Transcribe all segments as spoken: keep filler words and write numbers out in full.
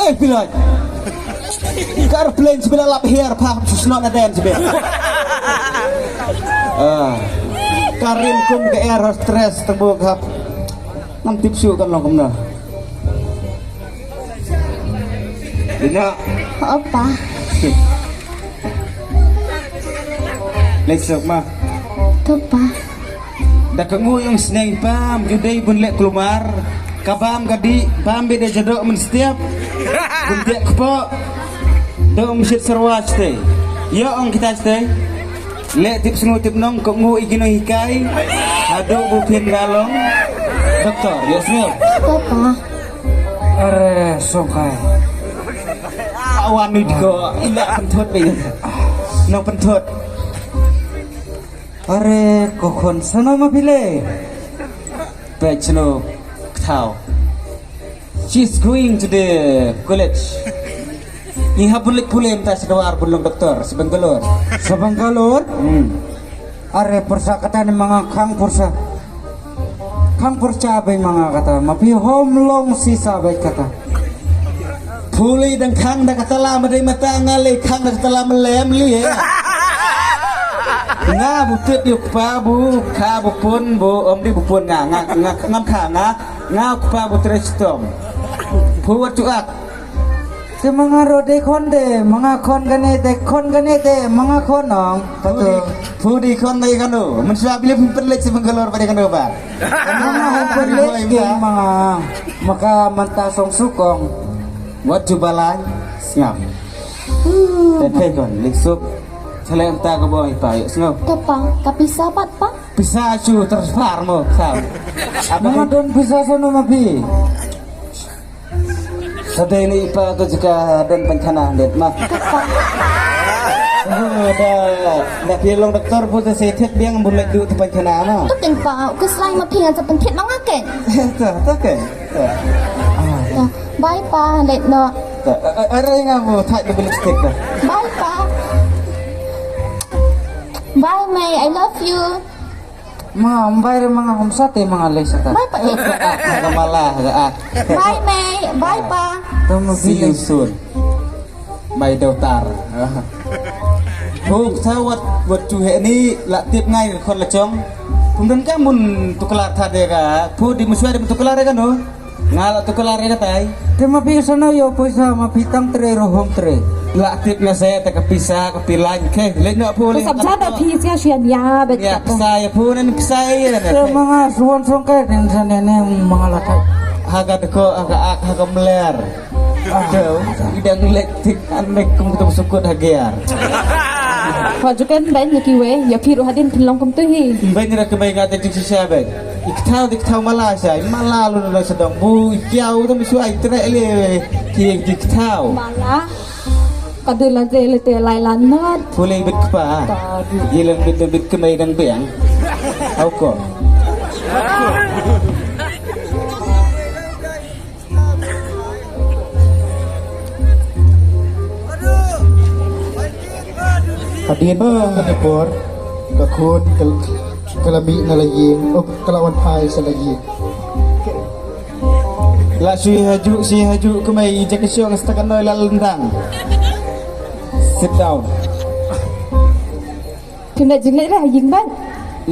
Eh, pilot. Ka airplane sibit la lap hiar pha shu snot na den sibit. Ah. Ka rim kum ka air hostess tang bu ka. Ngam tip shuh kan long kumno. Dina. Opa. Leit suk ma. To pa. Da ka ngu ïong sneng pam ju dei bun leh kulmar. Ka bam ka di bam bede jadok men stiap. Bun tiak kpo. Dong shit sarwa ste. Yo ong kita ste. Leh tip sngu tip nong ko ngu i kino hikai. Hadu bu pin galong. Doktor, yo sngu. To pa. Are songkai. Awan ni ko ila penthut ni. Nong penthut. Are ko khon sono ma pile. Pechno kthau. She's going to the college. Ni hapun lek pule mta sedawar bulong doktor sebengalor. Sebengalor? Hmm. Are pursa kata ni manga khang pursa. Khang pursa bai manga kata. Mapi hom long sisa bai kata. Puli dang khang da kata la madai mata ngali khang da kata la melem li ya. Nga bu tit yuk pa bu kha bu pun bu om di bu pun nga nga nga ngam kha nga nga pa bu tres tom. Pu wat tu ak. Te manga ro de khon de manga khon gane de khon gane de manga khon nong. Patu. Pu di khon de kanu. Mensa bili pun pelik si Bangalore pada kanu ba. Manga hom pelik ke manga maka manta song sukong. Wat ju balai sngam. Te te kon lik suk. Tele mta ko boy pa yuk sngam. Te pa, ka pisa pat pa? Pisa chu transfer mo sa. Manga don pisa sono ma pi. Sadei ni pa tu jika don panchana det ma. Oh, da da pi long doktor pu te se thet biang bun lek du tu panchana ma. Tu ken pa, u keslai ma pi ngan sa penthet ma nga ken. Ta ta ken. Ah. Bye pa, let no. Ta. Are nga bu thai de lipstick da. Bye pa. Bye Mei, I love you. Ma, mbai re manga hom sate manga lei sata. Bye pa. Ga mala ga ah. Bye Mei, bye pa. Tama. See you soon. My daughter. Buk sa wat wat chu he ni la tip ngai khon la chong. Kum dan ka mun tuklar tha de ga. Pu di muswa de tuklar ga no. Nga la tuklar re katai. Te ma pi sono yo poisa ma pi tang tre ro hom tre. La tip nga se ta ka pisa ka pilan ke. Le no pu le. Sab jada phi sia sia nia bet. Ya pisa ya pu nan pisa ya. Te manga suan song ke den sa ne ne manga la tai. Haga deko haga ak haga mler. Te idang le tik an mek kum tum sukut hagiar. Wa juken ben ya kiwe ya phi ro hadin phi long kum tu hi. Ben ra ke mai ga te tik sisa ben. Iktau diktau mala sa mala lu na sa dong bu ikiau tu misu ai tre le ki diktau. Mala. Kadu la je le te lai la nat. Pule bit kpa. Kadu. Gilang bit bit kemai dang biang. Au ko. Hadien ba ka por ka khun ka la mih na la ïing, oh, ka la wan phai sa la ïing. La sui haju sui haju kumai jaka shong sta ka noi la lendang. Sit down. Kena jinglet dah jingbat.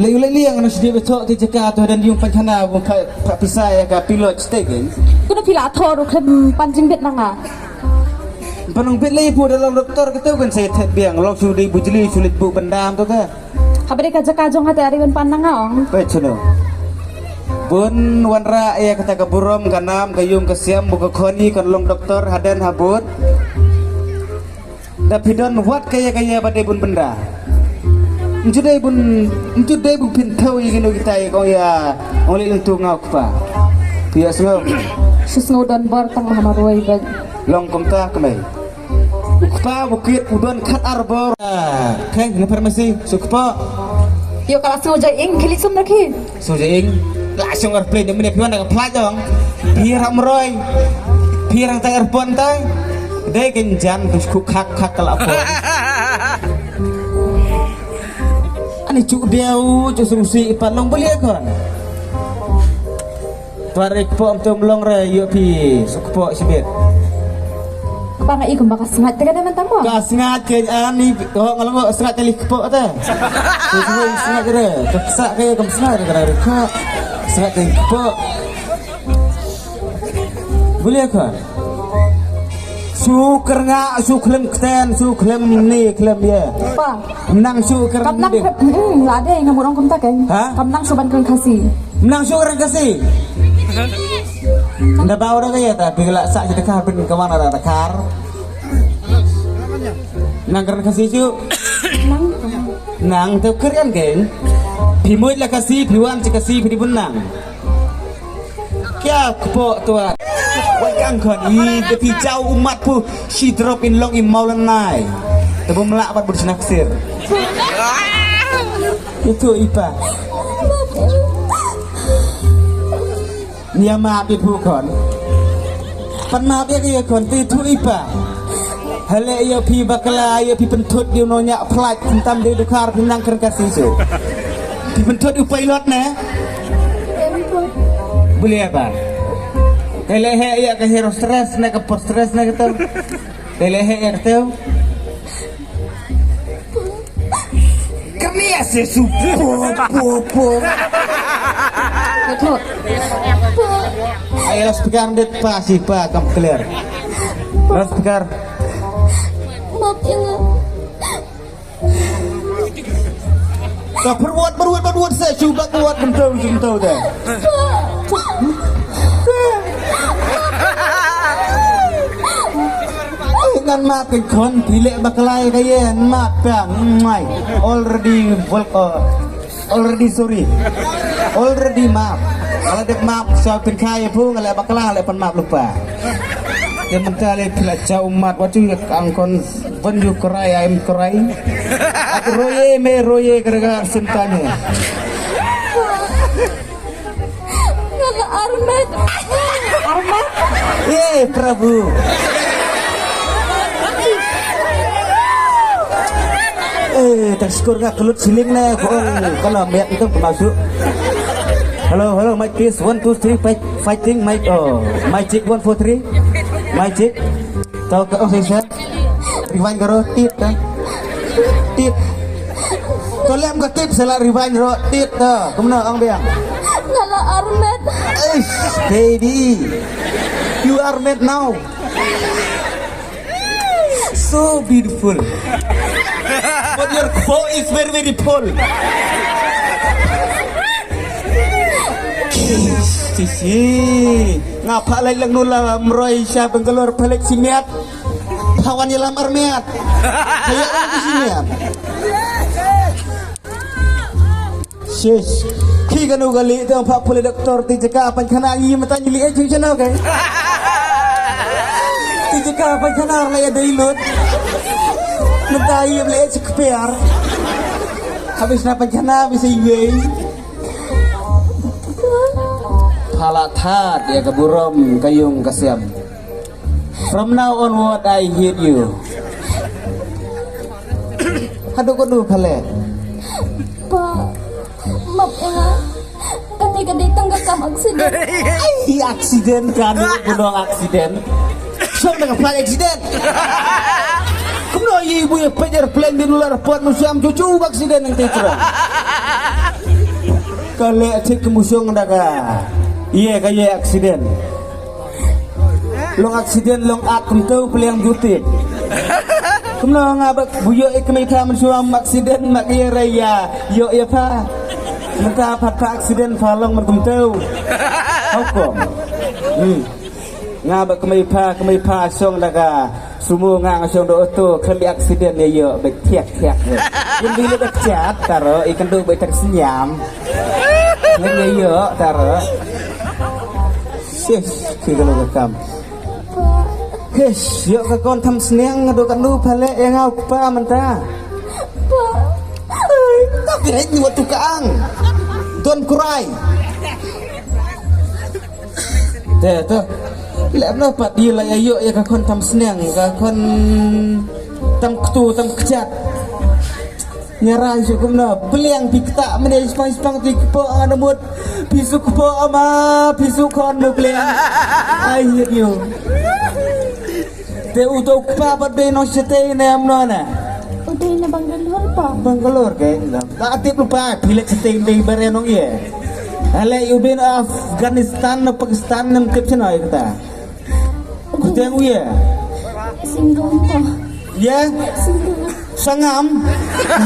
Lei lei liang na sidi betok ti jaka tu dan yung panchana bu ka pisa ya ka pilot stage. Kuna pila thor kan panjing bet nanga. Panang bet lei pu dalam doktor kata kan saya thet biang long sudi bujli sulit bu bendam tu ka. Habare ka jaka jong hate ari wan pan nanga ong. Pechno. Bun wanra ya kata ka burom ka nam ka yung ka siam bu ka khoni kan long doktor hadan habut. Da phi don wat kaya kaya ba dei bun benda. Nju dei bun nju dei bun phin thau ïa kino kita ïa kong ïa ong lei leng tu ngau kpa. Phi ïa sngew. Shu sngew don bor tang ha marwei ba. Long kumta kmai. U kpa bukit u don khat ar bor. Kheng na pharmacy su kpa. Ïa ka la sngew jai ing khili sum rakhi. Su jing la shong ar plane mene phi wan da ka flight dong. Phi ram roi. Phi rang tai ar pon tai. Dei ken jan tu khu khak khak ka la pon. Ani chu deu chu sung si pan long beli kon. Tuan rek pom tum long re yo phi suk po sibit. Ba nga i kumba ka sngat te ka dei mynta mo. Ka sngat ka ani, oh, nga long sngat te li kpoh te. Ka sngat ka dei, ka ksa ka ka sngat ka dei ka. Sngat te li kpoh. Boleh ka? Shu kyrngah, shu khlem kten, shu khlem ni, khlem ye. Pa. Nang shu kyrngah. Kam nang ni. Khlem, hmm, la dei nga mut ong kumta kan. Ha? Kam nang shu ban kren Khasi. Nang shu kren Khasi. Nda bau da ka ye ta, phi la sa kita ka bin ka wan da kar. Nang kren Khasi shu. Nang. Nang te kren kan. Phi mut la Khasi, phi wan chi Khasi, phi di bun nang. Kya kpoh tuat. Wat kang khon i de pi chau umat pu shi drop in long i maulan nai. Te bum lah bat bud snak sir. Itu ipa. Nia ma pi pu khon. Pan ma pi ki khon ti tu ipa. Hele ïa phi bakla ïa phi pynthut ïa u nongñiah flight kyntam dei dukar phi nang kren Khasi shu. Phi pynthut u pilot ne? Boleh ba. Hele he ïa ka hero stress ne ka post stress ne ka tu. Hele he ïa ka tu. Kami ase su po po po. Betul. Ayo speaker dit pa si pa kam clear. Speaker. Maaf ya, Mak. Ka perwat perwat perwat se cuba kuat kentau kentau deh. Ngan map ke kon pilih baklai kaya map kan mai already volko. Already sorry. Already map. Kalau dek map sa pin kai pun kalau bakla le pan map lupa. Yang mentale pila jauh mat watu ya kangkon. When you cry, I am crying. At roye me roye karaga sentane. Ngala armet. Armet. Eh, Prabhu. Eh, tak syukur nga kelut siling ne ko kala miat itu masuk. Hello, hello, mic test one two three, fight, fighting mic. Oh, mic check one four three. Mic check. Tau ka ong sisa. Rewind karo tit ta. Tit. To lem ka tit sala rewind ro tit ta. Kumno ong biang. Ngala armet. Eish, baby. You are mad now. So beautiful. But your kpo is very, very full. Sisi. Ngapa lagi lang nula mroi siya Bangalore balik si miat. Pawan ïa lamar miat. Kaya aku sini ya. Shish. Khi kanu kali tu pha pule doktor ti jaka pan khana ngi mata ngi li eh chung chano kai. Ti jaka pan khana la ya dei lut. Mata ngi li eh chik piar. Habis na pan khana bisa iwei. Phala that ya ka burom ka yung ka siam. From now onward, I hate you. Hadu ko du phale. Pa, map ina. Kati kati tang ka kam accident. Ai, accident kan, buno accident. Song na ka flight accident. Kumno yi bu ya pajar plane di luar port musim cucu accident yang tetra. Kale cik musim daga. Iya kaya accident. Long accident long at kumto peliang juti. Kumno nga bak buyo ik mei tham suam accident mak ye raya yo ye pha. Menta pha pha accident pha long mer kumto. Hukum. Hmm. Nga bak kemei pha kemei pha song daga sumo nga nga song do oto kembi accident ye yo bek thiak thiak. Kumbi le bek chat taro ikan do bek tak senyam. Ngan ye yo taro. Sis, ki kalo ka kam. Hish, ïoh ka kon tham sniang nga do ka nu phale ïa nga u kpa mynta. Tapi hei ni watu ka ang. Don't cry. Te to. Lep na pat di la ïa ïoh ïa ka kon tham sniang ka kon tam ktu tam kjat. Nyara shu kumno pliang pi kta mene ispang ispang ti kpo ana mut pi su kpo ama pi su kon no pliang. I hate you. Te u to pa ba dei nong shatei ne em no ne? U dei na Bangalore pa. Bangalore ke. La tip lu pa, phi leh shatei dei bare nong ye. Ale u dei na Afghanistan na Pakistan nem tip sino ye kata. Kuteng u ye. Single pa. Ye? Single. Sangam.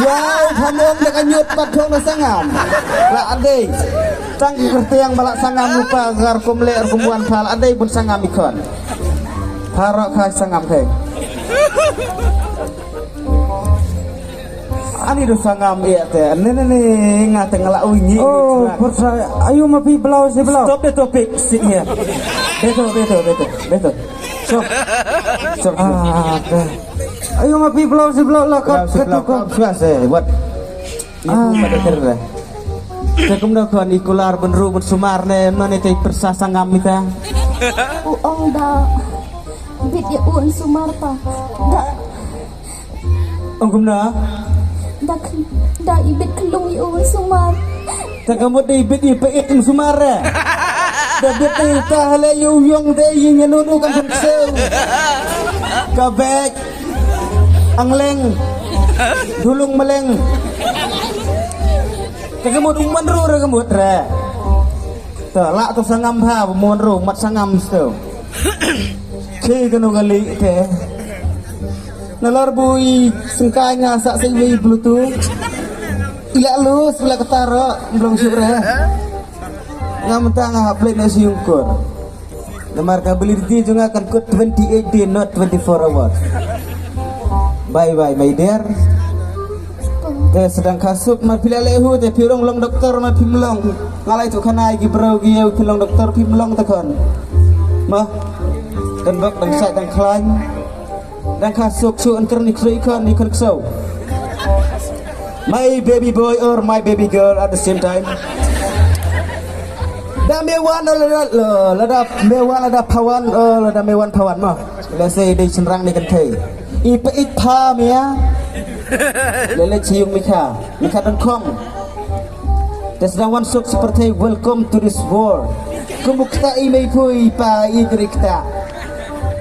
Wow, phamom da ka nyut pat thong na sangam. La adei. Tang ki kertiang ba la sangam lupa gar kumle ar kumwan pha la adei bun sangam ikon. Pharo kha sangam khe. Ani do sangam iya te. Ne ne ne nga te ngala u ngi. Oh, persa ayu ma pi blau si blau. Stop the topic. Sit here. Beto beto beto beto. Stop. Stop. Ah, okay. Ayu ma pi blau si blau la kat kat ko. Sua se wat. Ibu ma da ter. Te kumno ko ni kular benru bensumar ne mane te persa sangam mita. U ong da bit ya un sumar pa. Da. Ong kumno? Da da ibit kelung ya un sumar. Te ka mut da ibit i peit im sumar re. Da bit i ta hale yu yong de i nyanu nu kan kan seu. Ka bek. Angleng. Dulung meleng. Te ka mut um manru re ka mut re. Te la to sangam ha manru mat sangam sto. Che ka no gali te. Nalor bui sengkai nga sa sei wei bluetooth. Ila lu sula ketaro belum syuk re. Nga mentang nga play na siungkur. Namar ka validity jong nga kan kut twenty eight day, not twenty four hours. Bye bye my dear. Te sedang kasuk mar pila lehu te pirong long doktor mar pimlong. Ngalai tu kanai ki bro ki yau pilong doktor pimlong tekon. Ma. Dan bak dan sai dan klan. Dan kasuk su anker ni krui kan ni kan ksau. My baby boy or my baby girl at the same time. Da me wan la la la da me wan la da pawan la da me wan pawan ma. Let's say dei shenrang ni kan thei. I pa i pa mia. Lele chiung mi kha mi kha dang kong. Te sdang wan suk seperti welcome to this world. Kumbu kta i mei pui pa i gri kta.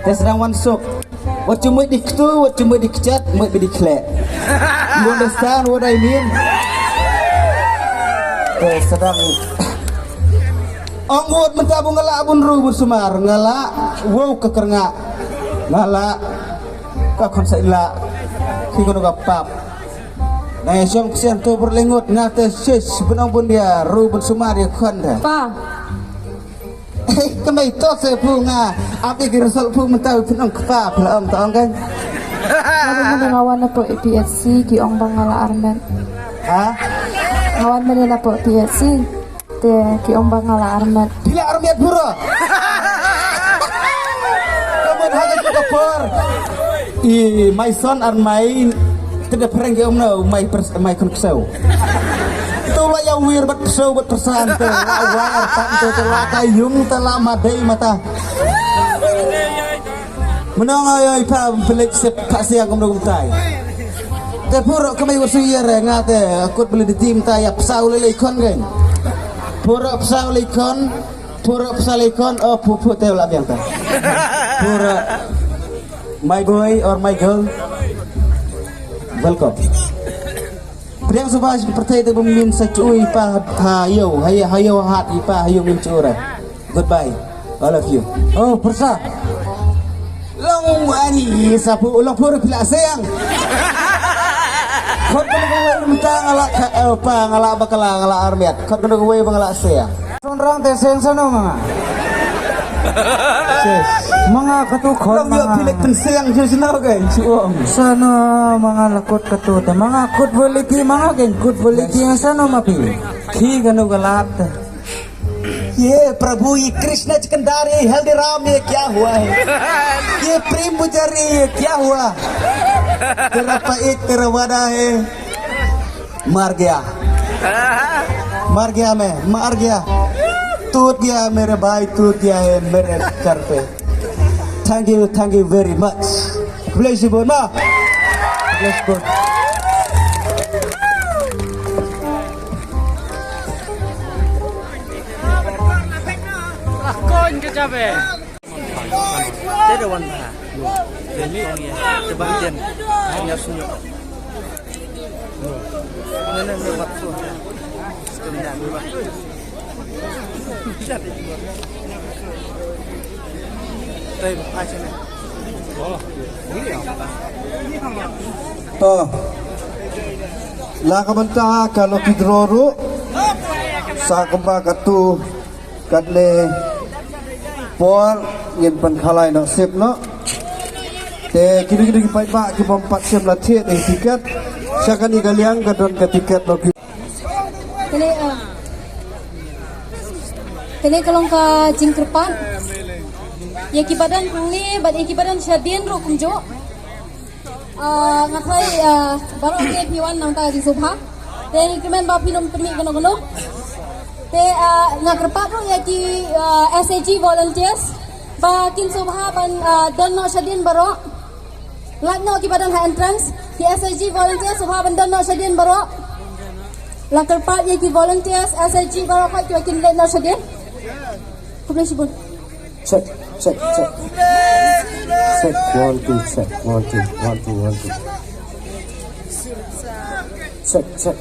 Te sdang wan suk. Wat cuma di ktu, wat cuma di kechat, wat di kle. You understand what I mean? Te sdang ong wat menta bu ngala bun ru bun sumar ngala. Wow ka kernga ngala. Ka khon sa ila. Ki kono ka pap. Na ya shong psian to berlengut nga te sis benong bun dia ru bun sumar ya khon da. Pa. Hei kemai to se pu nga. Api ki result pu menta u penong kpa pla ong to ong kan. Aku mending awan apa P H C ki ong bang ngala armet. Ha? Awan mending apa P H C. Te ki ong ba nga la armet. Phi la armet pura. Kamu dah ada tu kapor. I my son ar mai. Te da prank ki ong na mai pers mai kun ksau. Tu la ya wir bat ksau bat persan te la war pat tu te la ta yung te la madai mata. Menang ai ai pa pelik sep pa siang kumno kumtai. Te pura kami wasu iya re nga te akut beli di tim ta ya pesau lele ikon kan. Pura pesau lele ikon, pura pesau lele ikon, oh pupu te la biang ta. Pura my boy or my girl. Welcome. Priang suba pertai te bum min sa chui pa ha yo, ha yo hat i pa ha yo min chura. Goodbye. I love you. Oh, persa. Long ani sapu long pur pila sayang. Kot kena kawai minta ngala ka eh, pa ngala bakala ngala armiat. Kot kena kawai bangala sayang. Sonrang te seng sano manga. Manga katu khon long yo manga. Pilih pensayang je sino kai chuong. Sano manga lakut katu te manga kut boliti manga kai kut boliti sano mapi. Khi kanu galat. ये प्रभु, ये कृष्ण चिकनदार, ये हल्दीराम, ये क्या हुआ है? ये प्रेम पुजारी, ये क्या हुआ? तेरा पा एक तेरा वादा है, मर गया, मर गया मैं, मर गया, टूट गया मेरे भाई, टूट गया है मेरे घर पे। Thank you, thank you very much. Bless you, Burma. Bless you, Burma. Kon ke chabe. Te de wan ba. To, la ka bynta ka lucky draw ruh, sa kumba katto katne por ngin pynkhalai noh sip noh. Te kino kino ki paidbah ki bym pat shym la thied ïa ki tiket, sha kane ka liang ka don ka tiket lucky. Kane, ah, kane ka long ka jingkyrpad ïa ki ba don hangne bad ïa ki ba don shadien ruh kumjuh. Ah, nga tharai, ah, baroh ki phi wan nangta ka jingsngewbha. Te ngin kyrmen ba phin ym pynmih kano kano. Te, ah, nga kyrpad ruh ïa ki, ah, S H G volunteers ba kin sngewbha ban, ah, don noh shadien baroh. Lait noh ki ba don ha entrance. Ki S H G volunteers sngewbha ban don noh shadien baroh. La kyrpad ïa ki volunteers S H G baroh khoit ki ba kin leit noh shadien. Khublei shibun. Check, check, check. Check, one, two, check, one, two, one, two, one, two. Check, check.